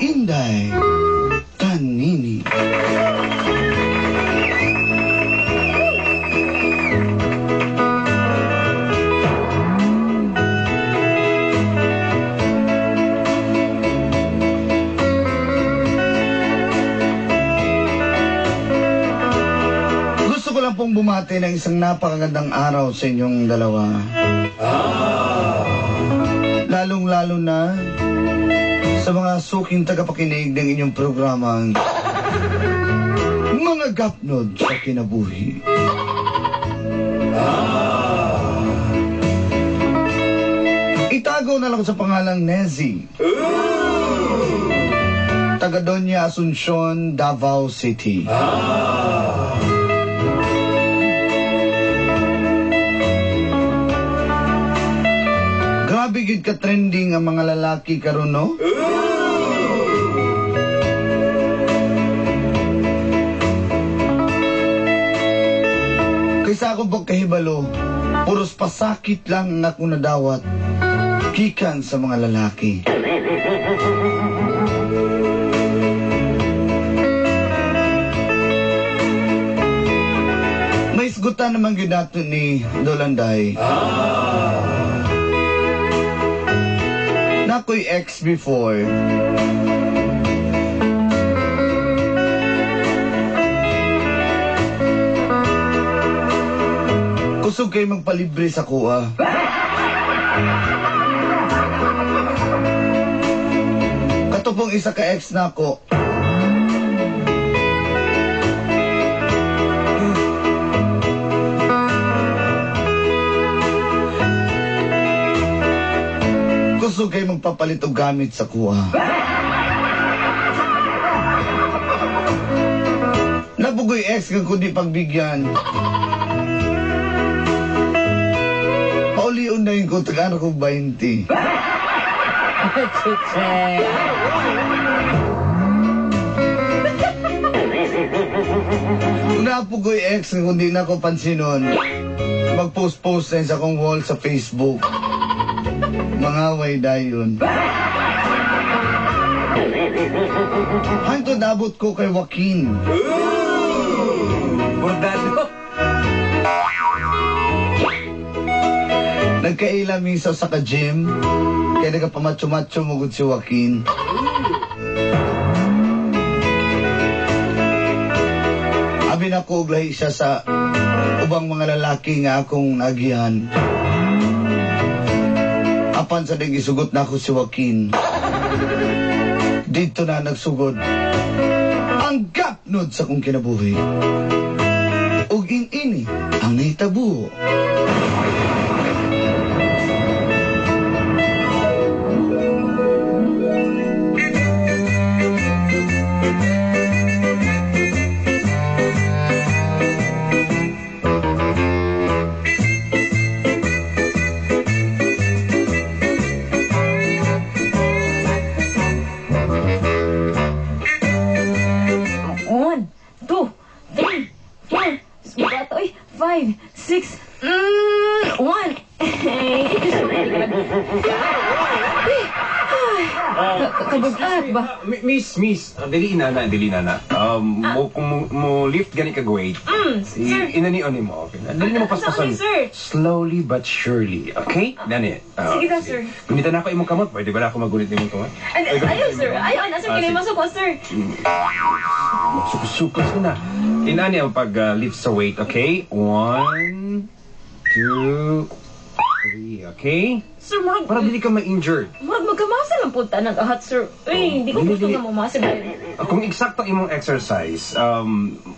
Inday Tanini. Gusto ko lang pong bumati ng isang napakagandang araw sa inyong dalawa. Lalong-lalo na sa mga suking tagapakinig ng inyong programang Mga Gapnod sa Kinabuhi. Itago na lang sa pangalang Nezzy. Taga Doña Asuncion, Davao City. Grabe gid ka trending ang mga lalaki karon, no? Kaysa akong pagkahibalo, puros pasakit lang ang akong nadawat gikan sa mga lalaki. May isgutan naman gyud nato ni Dolanday. Nakoy ex before. Kusog kayo magpalibre sa kuha. Katupong isa ka ex na ako. Kusog kayo magpapalit og gamit sa kuha. Nabugoy ex kang kundi pagbigyan. Paulion na yun ko, tagaan ako 20. Kung napugoy ex kung di na ako pansinon, mag-post-post na sa akong wall sa Facebook. Mga way dayon. Hangtod abot ko kay Joaquin. Bordado. Nagkaila misa sa ka-gym, kaya nagpamacho-macho mugod si Joaquin. Abi na ko og lahi siya sa ubang mga lalaki nga akong naagihan. Apan sa ding isugot na ako si Joaquin. Dito na nagsugod ang gapnod sa akong kinabuhi. Ug in-ini ang nahitabo. One, two, three, four, oy, 5, 6, 1. Kabugat ba? Miss, miss, dili na na, dili na na. Mo lift gani kag weight. Sir. Inani oni mo, okay. Dili na mo paspasan. Sir. Slowly but surely, okay? Dani. Sige daw, sir. Gunitan na ako imong kamot. Pwede ba na ako magunit imong kamot? Ayaw, sir. Ayaw na, sir. Kinay masok ko, sir. Sukos na. Inani ang pag-lift sa weight, okay? 1, 2, 3, okay? Sir, murag... Para dili ka ma-injured. Murag magkamasa lang po tanang ahat, sir. Uy, hindi ko gusto nga mamasa. Kung eksakto imong exercise,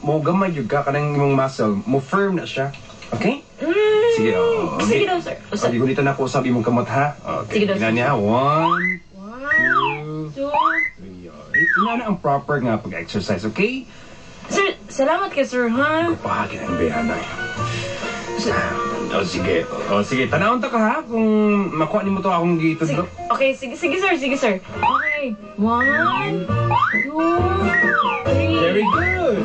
mo gamay yun ka, kanang imong muscle, mo firm na siya. Okay? Sige, oh, okay. Sige daw, sir. Okay, gunitan ako usab imong kamot, ha? Okay. Sige daw, sir. Inani ha, 1, 1, 2, 3. Inana ang proper nga pag-exercise, okay? Sir, salamat kay sir, ha? Kapahagin ang bayana. Oh, sige. Oh, sige. Tanawon ta ka, ha? Kung makuha nimo to akong gitudlo. Okay, sige, sige, sir. Sige, sir. Okay. 1, 2, 3. Very good.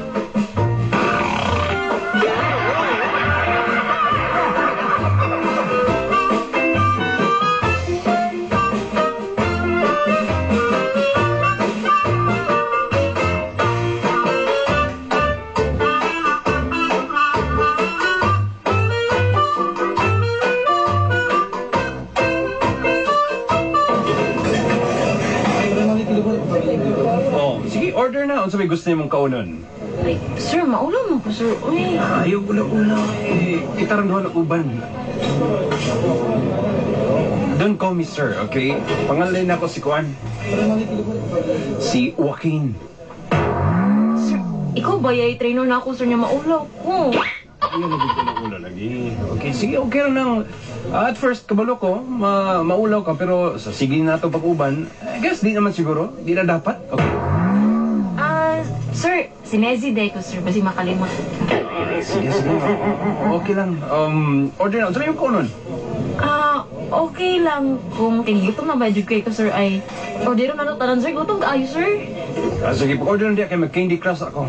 Sige, order na. Unsa may gusto nimong kaunon? Ay, sir, maulaw mo ko, sir. Uy. Ayaw, ulaw-ulaw eh. Kita rin doon uban. Don't call me sir, okay? Pangalan ako si Kuan. Si Joaquin. Sir, ikaw ba yay trainer na ako, sir, niya maulaw ko. Ayaw na ulaw lagi. Okay, sige, okay lang lang. At first, kabalo ko, maulaw ka, pero sa sige na ito pag-uban, I guess di naman siguro. Di na dapat. Okay. Sir, sinezi day ko, sir, basi makalimot. Sige, sige. Okay lang. Order na. Saan yung kaunon? Okay lang kung kay gutom na ba jud kay ko, sir, ay order na no tanan, sir. Gutom kaayo, sir. Sige, pag-order na diya kay mag-Candy Crush ako.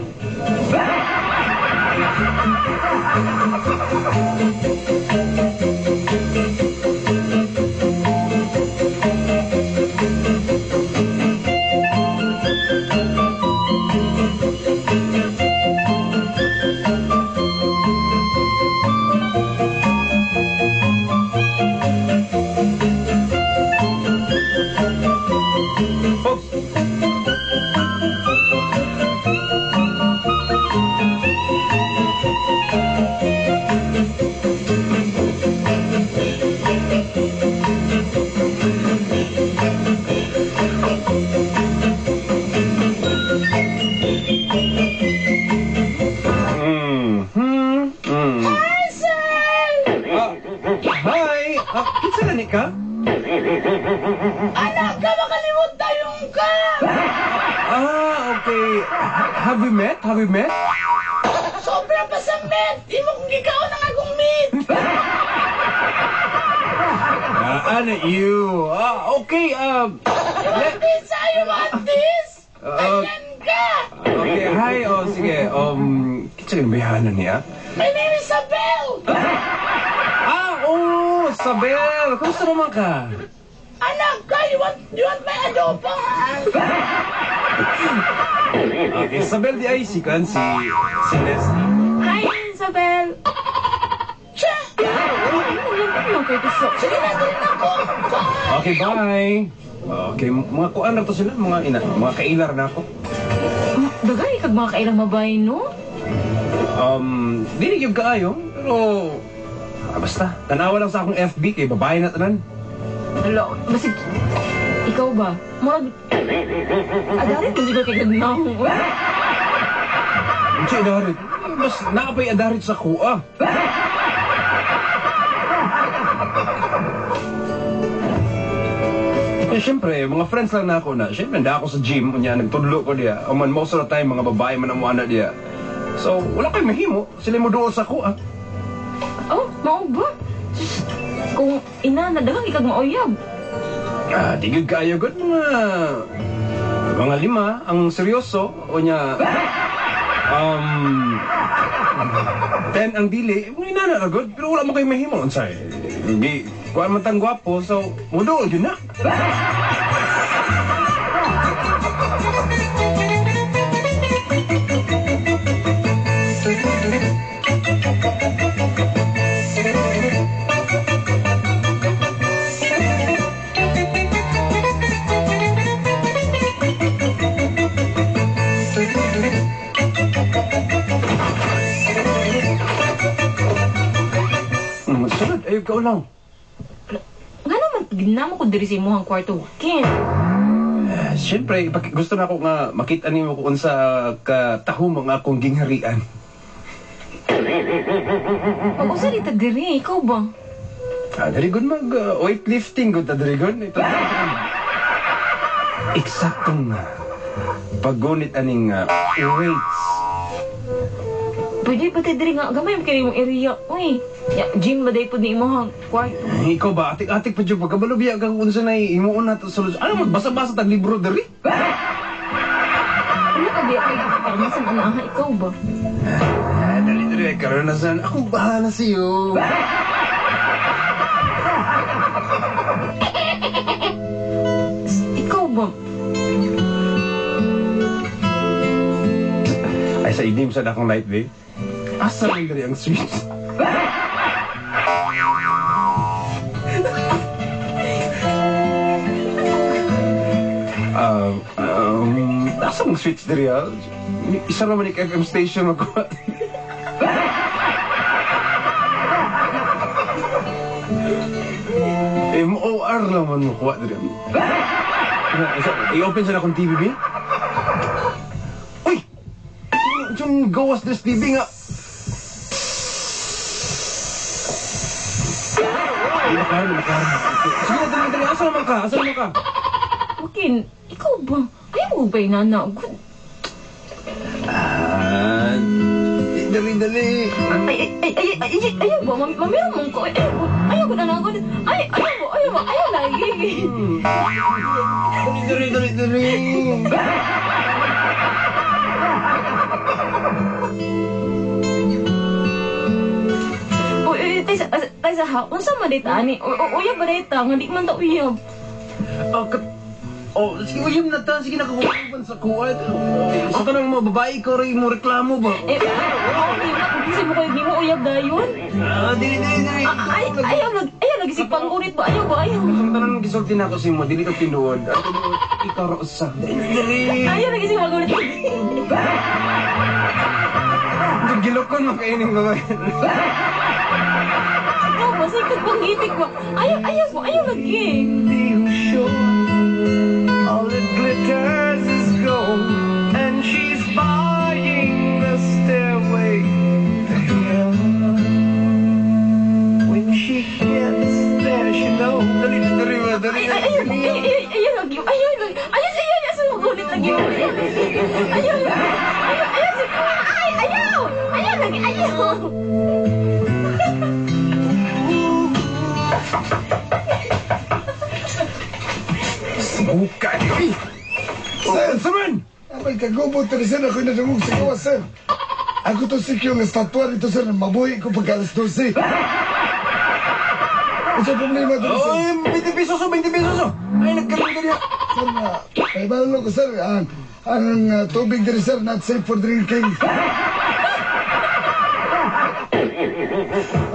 Folks. Hi, sir! Hi! Kinsa gani ka? Anak ka, makalimot tayong ka! Okay. Have we met? Have we met? Sobra pa sa met! Imo kong gikaon ang akong meat! Ano you? Okay, You want this? You want this? Ayan ka! Okay, hi. Oh, sige. Kinsa gani bayanan niya? My name is Isabel! Oh, Isabel! Kumusta naman ka? Anak ka, you want my adobo, ha? Okay, Isabel di ay si kan si Leslie. Hi, Isabel. Siya! Sige na, dali na ko! Okay, bye. Okay, mga kuan na to sila, mga ina, mga kailar na ako. Dagay kag mga kailang mabay, no? Dili gyud kaayo, pero basta, tanawa lang sa akong FB kay babae na tanan. Hala, basig ikaw ba? Murag adarit mo siguro kay gagnaw. Unsa adarit? Bas naa pa'y adarit sa kuha. Eh, syempre, mga friends lang na ako na. Syempre, nanda ako sa gym, unya, nagtudlo ko diya. O man, most of the time, mga babae man ang muana diya. So, wala kay mahimo. Sila mo doon sa kuha. Oh, mao ba? Sus, kung ina, nadaghang ikag mauyab. Di gyud kaayo gud mga lima ang seryoso o nya 10 ang dili, mga inana ra gud, pero wala mo kay mahimo unsay. Di kuan man tang gwapo, so muduol gyud na. Sunod, ayaw ka ulaw. Nga naman, ginamo ko diri sa imong kwarto, Ken. Siyempre, gusto na ako nga makita nimo kung unsa katahom ang akong gingharian. Pag-usa dita diri, ikaw ba? Diri gud mag weightlifting gud ta diri gud. Ito. Eksaktong paggunit aning weights. Pwede pa tayo diri nga gamay man kay imong area. Uy, ya, gym ba day pud ni imong kwarto? Ikaw ba atik-atik pa jud pagkabalo biya ka kung unsa nay himuon nato sa sulod. Ano magbasa-basa tag libro diri? Ano ka biya kay karanasan ana ha, ikaw ba? Dali dali karanasan. Ako bahala sa iyo. Ikaw ba? Ay sa idim sa dakong light babe. Asa man diri ang switch? Asa mong switch diri ha? Isa naman ni FM station magkuha. MOR lang man makuha diri. I-open sa na akong TV, B? Uy! Yung gawas this TV nga. Di makaroon, di makaroon. Sige na, dali, dali. Asa naman ka? Asa naman ka? Joaquin, ikaw ba? Ayaw mo ba inana? Good. Ah, Dali, dali. Ay, ay, ay, ay, ay, ay, ayaw ba? Mamira mong ko. Ay, ayaw ko. Ayaw ko na na ako. Ay, ayaw mo, ayaw mo, ayaw lagi. Dali, dali, dali, dali. Uy, uy, tay sa ha, unsa man day ta ani? Uyab ba day ta? Nga di man ta uyab. Oh, oh, sige, uyab na ta. Sige, nakakuha sa kuha. Sa tanang mga babae ko rin mo reklamo ba? Eh, okay na. Kung kasi mo kayo, di mo uyab dayon. Ah, dili, dili, dili. Ay, ayaw, ayaw, lagi si pangulit ba? Ayaw ba? Ayaw. Ang tanang gisulti na ako sa imo, dili ka tinuod. Ang tinuod, ikaw ra usa. Dili, dili. Ayaw, lagi si pangulit. Gilokon man kaining babae. Ikaw ba? Sige, pangitik ba? Ayaw, ayaw mo, ayaw lagi. All that glitters is gold, and she's buying the stairway to heaven. When she gets there, she knows. Dali, dali, dali. Ay, ay, ayaw, ay, ay, ayaw lagi. Ayaw lagi. Ayaw, ayaw, ayaw, sa magulit lagi. Ayaw, ayaw, ayaw, ayaw, ay, ayaw! Ayaw lagi, ayaw! Suka ni. Sir! Saman! Abay, kagubot na sir. Ako'y nadungog sa gawas, sir. Ako to sikyo nga statuar ito, sir. Mabuhi ko pagka alas 12. Ano problema dito, sir? Oh, 20 pesos, oh, 20 pesos, oh. Ay, nagkaroon ka niya. Sir, paibalo ko, sir. Ang tubig diri, sir, not safe for drinking.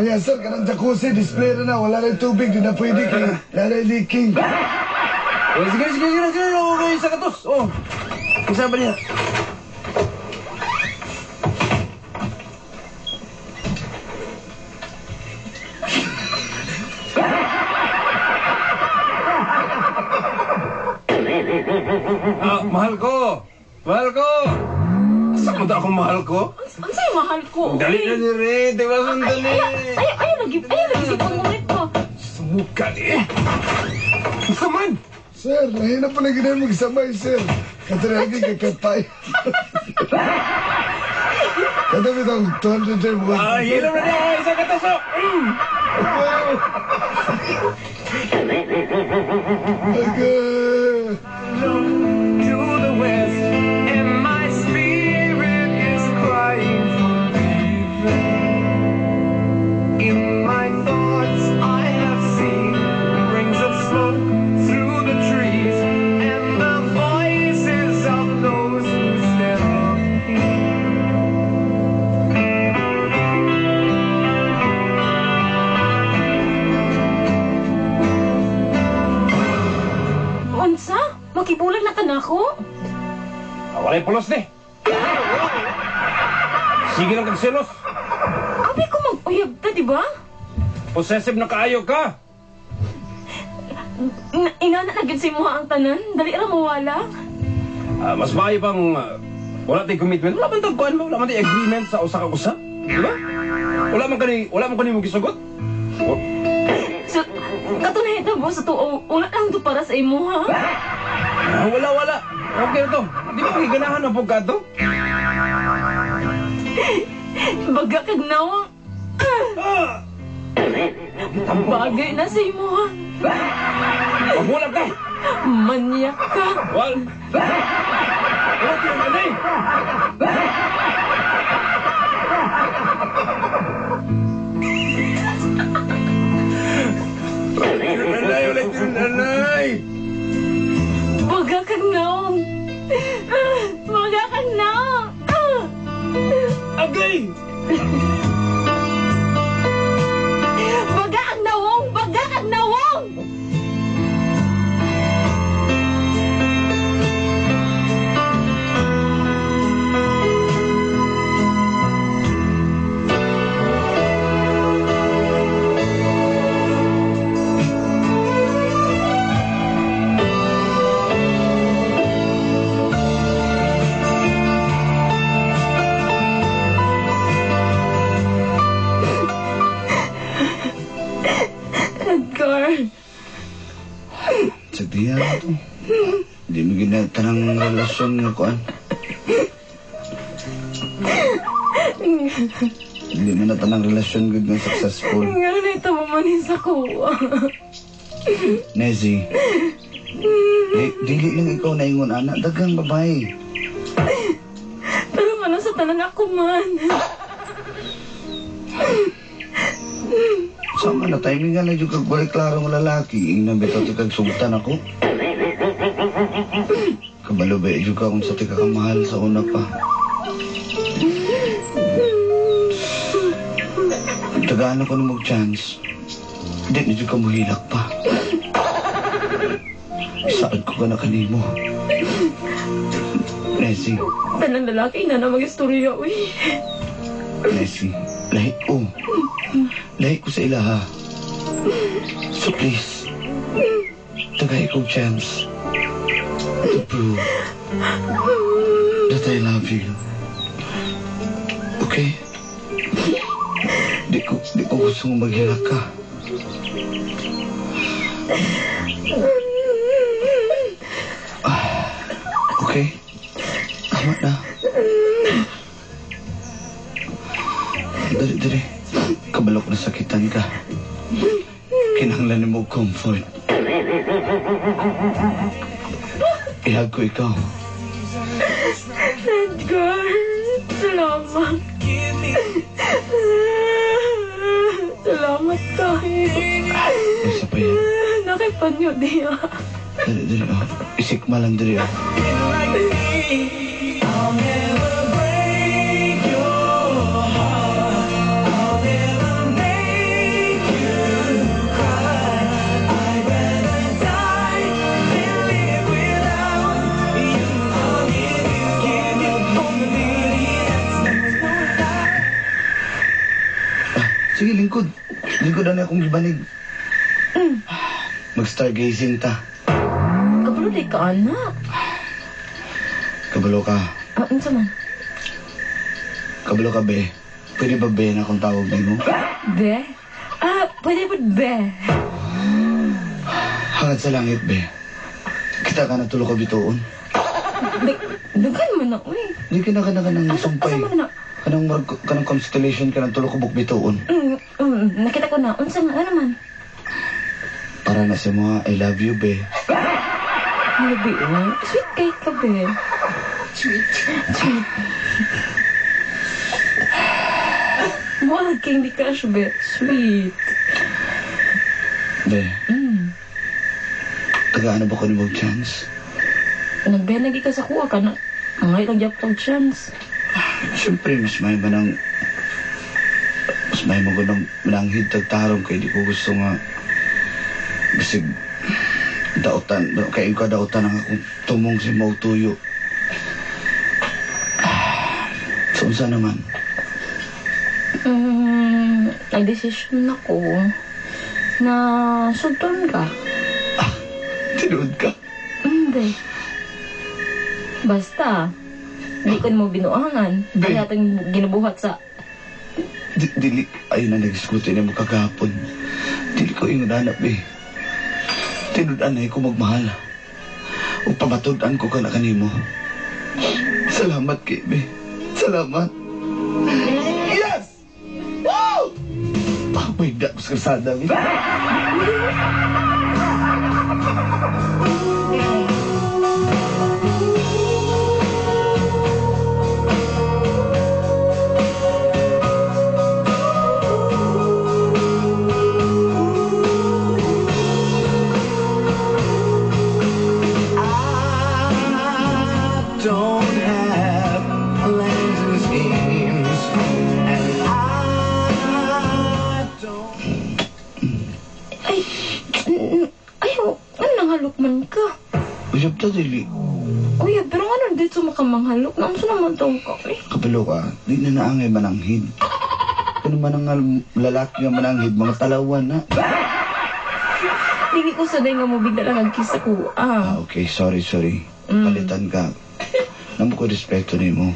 Ayan, sir, kanang jacuzzi, display na na. Wala rin tubig, di na pwede kay wala rin leaking. Oh, sige, sige, sige, sige. Okay, sa katos. Oh. Isa ba niya? Ah, mahal ko! Mahal ko! Saan mo akong mahal ko? Unsay mahal ko? Dali na dire, di ba Ay, sandali? ayaw, ayaw, ayaw lagi, ayaw lagi si pangulit ba? Sumuka ni. Saman! Sir, lahi na pala ganyan magsabay, sir. Kataragi kakapay. Katabi itong 200 sir. Ah, hilam na niya, isa katos, oh! Okay. Look to the west, and my spirit is crying for leaving. In my thoughts, I have seen rings of smoke through the trees, and the voices of those who still here. Unsa? Makibulag na ka na ako? Ah, walay pulos ni. Sige lang kag selos. Abi ko mag-uyab ta, di ba? Possessive na kaayo ka. Ingana na gyud sa imuha ang tanan. Dali ra mawala. Ah, mas maayo bang wala tay commitment? Wala man tag kuan mo, wala man tay agreement sa usa ka usa. Di ba? Wala man kani mo gisugot. So, katunay ito mo sa tuo, wala lang to para sa imuha. Ah, wala wala. Okay to. Di ba giganahan ang pagkato? Baga kag nawang. Ah! Bagay na sa imuha. Magulag ka. Manyak ka. Wal. Wala tiyong anay. Nanay, wala tiyong nanay. Baga kag nawang. Baga kag nawang. Agay! Baga kag nawong. Baga kag nawong. na to. Di mo ginatanang relasyon nga kuan. Hindi mo na tanang relasyon gud nga successful. Nga na ito mamanin sa kuha. Nezzy, dili lang ikaw na ingon anak, daghang babae. Pero nga sa tanan ako man. Sama na timing nga na yung kag walay klaro nga lalaki. Ingnan bitaw ti kag sugtan ako. Kabalo ba yung ka kung sa ti kakamahal sa una pa. Tagaan ako na mag-chance. Di na ka muhilak pa. Isaad ko ka na kanimo. Nessie, Tanang lalaki na na mag-istorya, uy. Nessie, lahi ko. Lahi ko sa ilaha. So please, tagay ko chance to prove that I love you. Okay? Di ko gusto maghilak ka. Okay? Tama na. Dali, dali. Kabalok na sakitan ka. Kinahanglan mo comfort. Ihag ko ikaw. Edgar, salamat. Salamat kayo. Isa pa yan. Nakipanyo diya. Dali, dali. Oh. Isikma lang dali. Oh. I'll never break your heart. I'll never make you cry. I'd rather die than live without you. I'll give you all the beauty that's no lie. Ah, sige, lingkod. Lingkod na akong gibanig. Mag-stargazing ta. Kabalo di ka, anak. Kabalo ka. Ah, unsa man? Kabalo ka, be. Pwede ba be na akong tawag nimo? Be? Ah, pwede po be. Hangad sa langit, be. Kita ka na tulo ka bituon. Daghan man na, uy. Di ka na ka na ka ng sumpay. Asa man na? Kanang, kanang constellation ka ng tulo ka bituon. Nakita ko na. Unsa nga, ano man? Para na sa mga I love you, be. Labi, oh. Sweet kay ka, be. Sweet. Sweet. Wala Candy Crush, be. Sweet. Be. Tagaan na ba ko ni mo chance? Nagbenagi ka sa kuha ka na. Ngay lang gyapon chance. Siyempre, mas may manang... Mas may mo ng mananghid tagtarong kay di ko gusto nga... Basig... Dautan, kay ka dautan ang akong tumong si Mautuyo. So, unsa naman? Nag-desisyon ako na sugton ka. Ah, tinuod ka? Hindi. Basta, di ko mo binuangan. Kaya itong ginubuhat sa... Dili, ayun na nag-iskuti na mo kagahapon. Dili ko ingon hanap eh. Tinud-an na ko magmahal. O pamatud-an ko ka na kanimo. Salamat, Kebe. Salamat. Yes! Woo! Ah, may da ko sa kalsada. I don't have plans and schemes, and I don't. Ay, ay, ano nang halok man ka? Usap ta, dili. Uy, pero ano dito makamanghalok? Naunsa naman tong ka, eh? Kabalo ka, di na naangay mananghid. Kung man ang lalaki nga mananghid, mga talawan na. Dili ko sanay nga mo bigla lang ang kiss ako. Ah, okay. Sorry, sorry. Palitan ka. Namo ko respeto ni mo.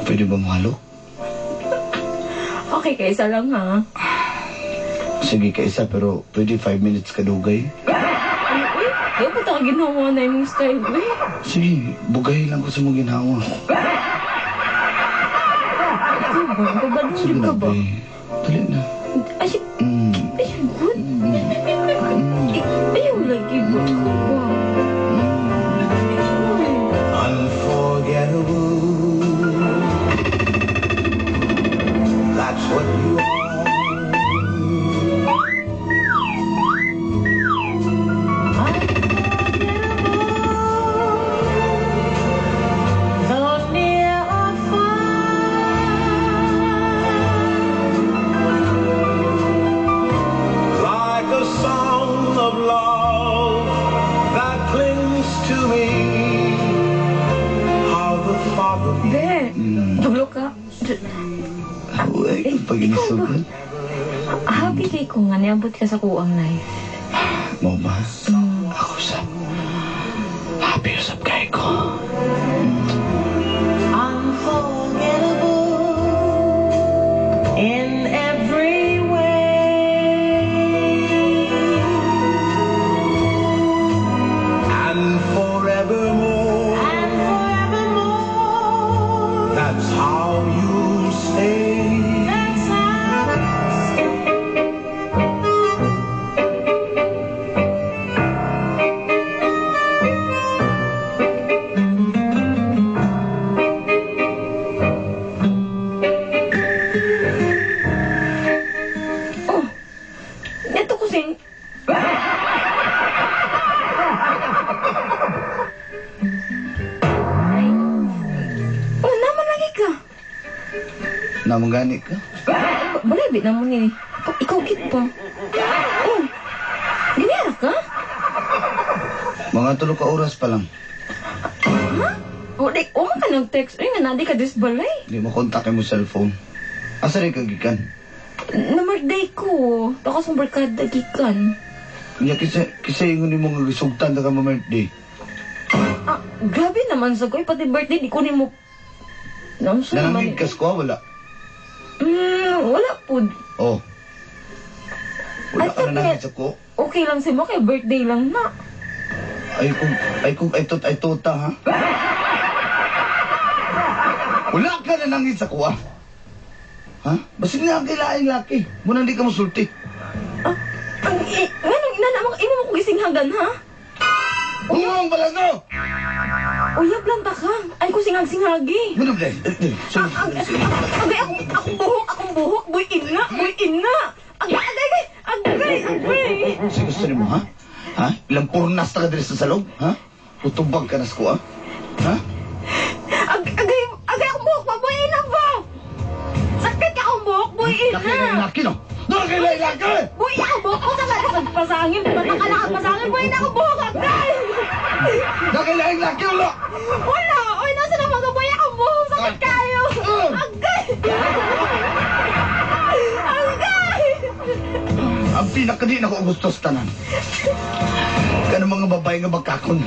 Pwede ba mahalok? Okay, kaysa lang ha. Sige, kaysa, pero pwede 5 minutes kadugay. Ay, uy, Ayaw pa ta ginawa na imong style, eh. Sige, bugahin lang ko sa mong ginawa. Ikaw ba? Pabadong Sige ka na, ba? be. Dali na. Ay, ay, good. Ayaw lagi ba? Ikaw ba? Unforgettable. That's what you are. Unforgettable, though near or far. Like a song of love that clings to me. How the fog of Be, kabalo ka. Uy, pag inisugod. Happy kay ko nga niabot ka sa kuang life. Mo ba? Ako sa... Happy usap kay ko. Unforgettable in every way. And forevermore. And forevermore. That's how you stay. That's how you stay. Oh, neto ko sin... Ay. Oh, naman lagi ka. Namangani ka? Balay, bit na mo ni. Ikaw kit pa. Oh, ganyan ka? Mga 3 ka oras pa lang. Ha? O, di, o man ka nag-text. Ay, nga, nadi ka dis balay. Di mo kontak mo cellphone. Asa rin ka gikan? Na-birthday ko. Takas mong barkada gikan. Nya kisa kisa ingon nimo nga gisugtan ta ka mo birthday. Ah, grabe naman sa koy. Pati birthday, di ko nimo... Naunsa naman. Nangangig kas ko wala. Wala po. Oh. Wala Ay, ka na tapi- nangig sa ko. Okay lang sa mo, kay birthday lang na. Ay kung ay tot ay tota ha. Wala ka na nangig sa ko ah. Ha? Basin nga ang kailaing laki. Muna hindi ka musulti. Ah, ang, nganong ina namang imo mo ko gisinghagan, ha? Ungong balago! Uyab lang ta ka. Ay ko singhag-singhagi. Ano ba? Ah, agay, akong buhok, akong buhok. Buyin na, buyin na. Agay, agay, agay, agay, agay. Sige, gusto nimo ha? Ha? Ilang purnas ta ka diri sa salog? Ha? Utubag ka na sa kuha? Ha? Agay, agay, akong buhok pa, buyin na ba? Sakit ka akong buhok, buyin Laki na. na laki no? Laki na laki! Buyin akong buhok. Kung saan ka pasangin, matakala ka pasangin, buyin akong buhok, agay. Laki na laki wala! Wala! Oy, nasa na mga buhay akong buhok! Sakit kayo! Agay! Agay! Ang pinakadi na ko gusto sa tanan. Kanang mga babae nga bagkakon.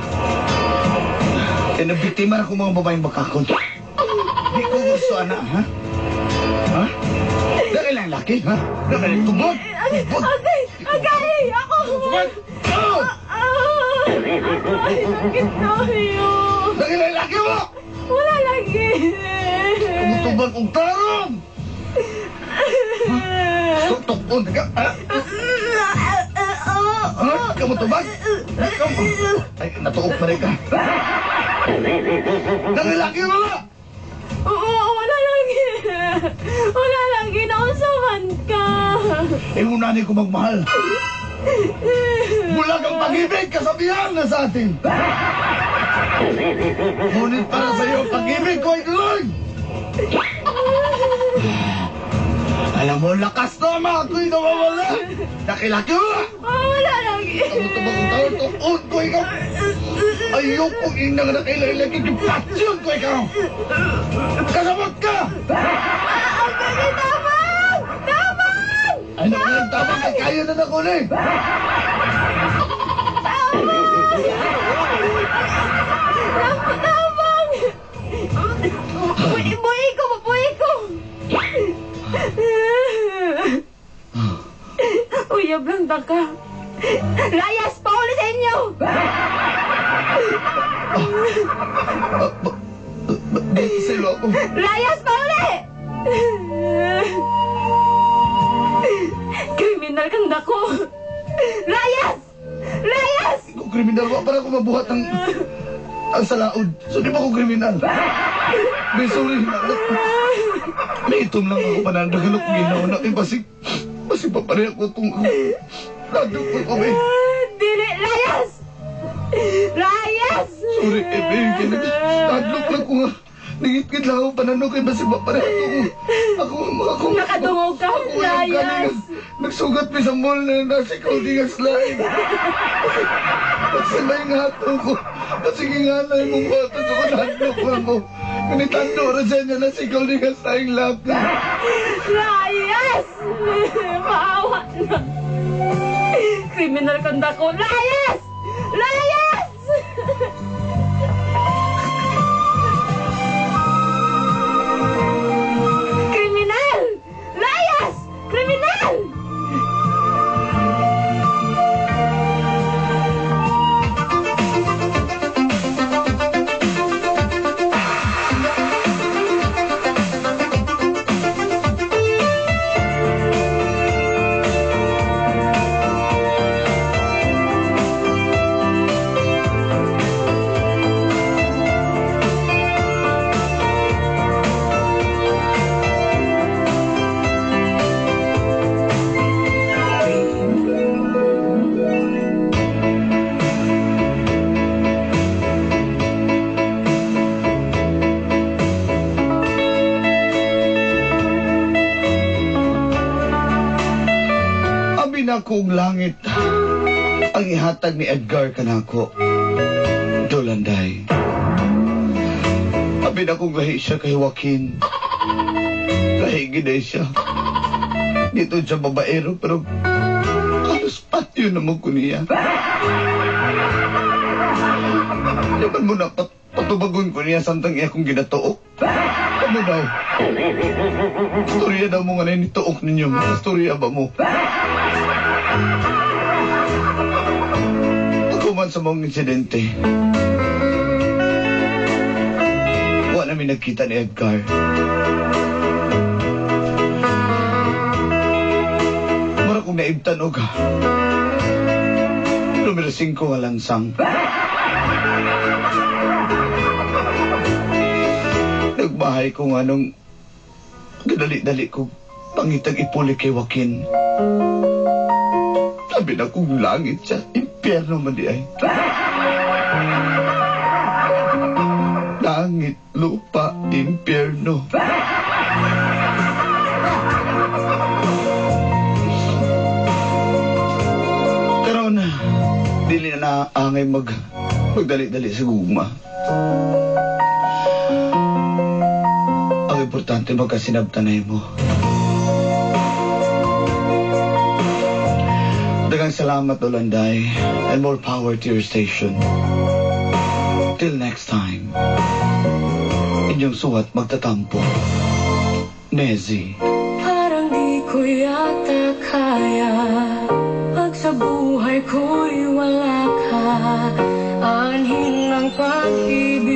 Kaya nabiktima na ko mga babaeng bagkakon. Di ko gusto, ana, ha? Ha? Laki lang laki, ha? Laki lang tubod! Tubod! Agay! Agay! Ako! Tubod! Oh! Ah! Agay! Sakit kayo! Laki lang laki mo! Wala lagi! Tumutubag kong tarong! Tutok-on ka! Ha? Ha? Kamutubag? Ay, natuok pa rin ka. Laki laki wala! Oo, wala lagi! Wala lagi! Nausaman ka! Ingunanin ko magmahal. Bulag ang pag-ibig, kasabihan na sa atin. Ngunit para sa iyo, pag-ibig ko ay tuloy. Alam mo, lakas na mga ako'y nawawala. Laki-laki mo! Oh, wala lagi! Tumutubag ang taon, tuon ko ikaw. Ayoko inang nakailalagi, pasyon ko ikaw. Kasabot ka! Agay! Tabang! Tabang! Ay, naku, ang tama kay kaya na na ko na eh. Tabang! Buhi ko! Buhi ko! Uyab lang ta ka. Layas pa uli sa inyo! Pero ako. Layas pa uli! Kriminal kang dako! Layas! Layas! Ikaw kriminal, wa para ako mabuhat ang salaod. So di ba ko kriminal? Be, sorry. May itom lang ako panandagan ako ginawa na. Eh, basig pa pareha ko itong nadok ko kami. Dili! Layas! Layas! Sorry, eh, babe. Nadlok lang ko nga. Ningit-ngit lang ako pananaw kay basig pa pareha ko. Ako, ako. Nakadungog ka, Ako yung layas! Nagsugat mi sa mall na nasa ikaw di nga slide. Kasi may ngato ko. Kasi nga na yung mga ato ko nandok lang ko. Kanitando ra siya niya nasa ikaw di nga slide lak. Layas! Maawa na! Kriminal kang dako! Layas! Layas! Kriminal! Layas! Kriminal! Abi na ko og langit ang ihatag ni Edgar kanako. Dolanday. Abi na kong lahi siya kay Joaquin. Lahi gid ay siya. Dito siya babaero pero halos patyo naman ko niya. Yaman mo na patubagon ko niya samtang iya kong ginatuok. Kamo daw. Istorya daw mo nga na nituok ninyo. Istorya ba mo? Pagkuman sa mong insidente, wa namin nagkita ni Edgar. Mura kong naibtan og numero 5 nga langsang. Nagbahay ko nga nung gadali-dali ko pangitag ipuli kay Joaquin. Sabi na kong langit siya, impyerno man di ay. Langit, lupa, impyerno. Karon, dili na naangay magdali-dali sa gugma. Ang importante magkasinabtanay mo. Daghang salamat, Olanday, and more power to your station. Till next time, inyong suwat magtatampo. Nezi. Parang di ko yata kaya pag sa buhay ko'y wala ka. Anhin ng pag-ibig.